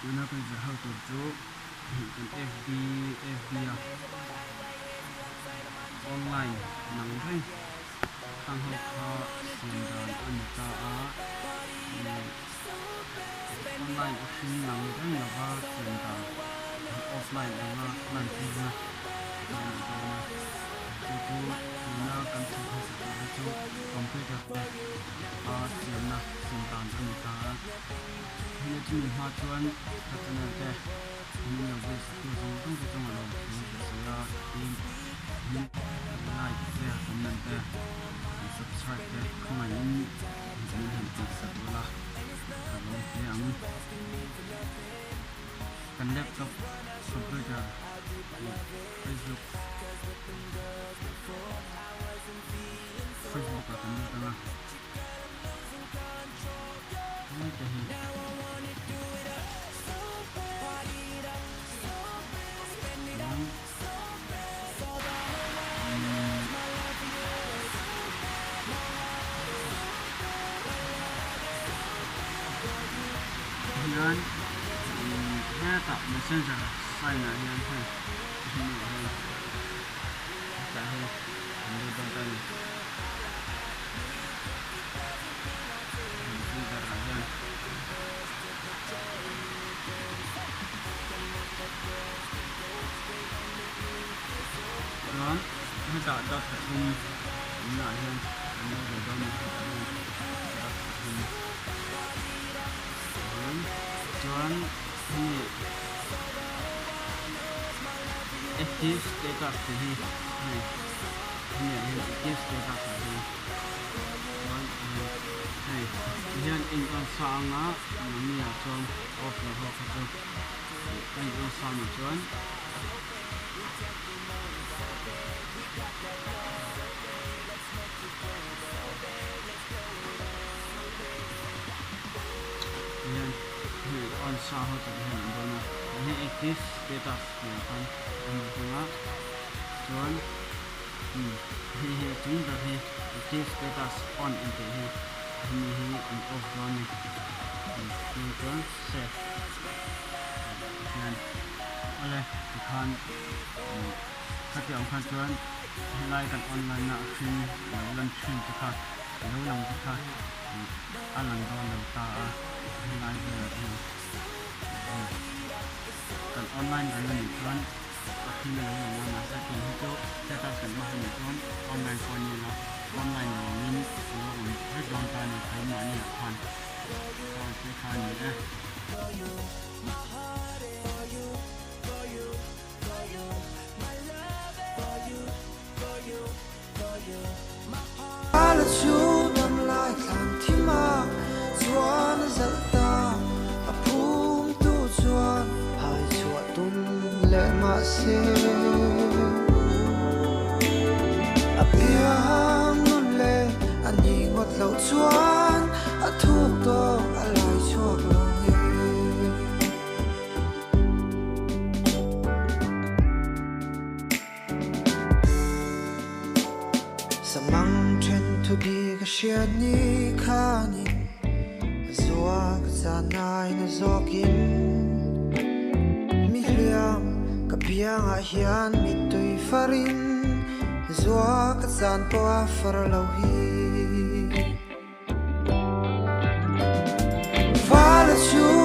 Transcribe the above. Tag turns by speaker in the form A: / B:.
A: Tuna kan zir ho tur chu kan FB FB a online nang reng khang ho kha siam dan a ni ta a online a hring nang reng lova siam dan offline anga lan tirna a ni dawn a chu chu tuna kan chhut hmasa tur hi chu computer te a siamna siam dan a ni ta a hei chumi hma chuan ka channel te min lo view sak tu zawng zawng te chunga lawm thu ka sawi a tin like te comment te subscribe te khawngaihin min han tih sak ula ka lawm hle ang kan laptop computer leh facebook facebook ah kan lut ang a hei te hi Hian hetah messenger sign ah hian hei hemi ah hian hetah hian an lut dawn ta a ni messenger ah hian. Chuan hetah dot pathum inah hian an lo ve dawn a ni hetah hian dot pathum hian chuan hemi active status tih hi hei hemi ah hian active status ah hian chuan hei tihian en on sa anga mahni ah chuan off lo ho kha chu ka in on sa nih chuan. Hian hei on sa ho chu hian an dawn a hei active status tih ah khan a hmuh thung a chuan umm hei hi a chung ber hi active status on an tih hi hemi hi an off dawn a ni umm chuan save hian awle tikhan khatiang ang khan chuan helai kan online na a hring lo lan thin te kha lo lang te kha a lang dawn lo ta a helai velah hian kan online reng anih chuan a hring a lo lang a mahse tun hi chu status kan hma anih chuan online pawh a ni lo online lo angin a lo awm vek dawn ta a ni keimahni ah khan kha te kha a ni e.
B: Samang then thu bi ka hriat ni khanin zua ka chanai na zawkin mi hliam ka biangah hian mittui farin zua ka chan pawh a far lo hi. Vala chu.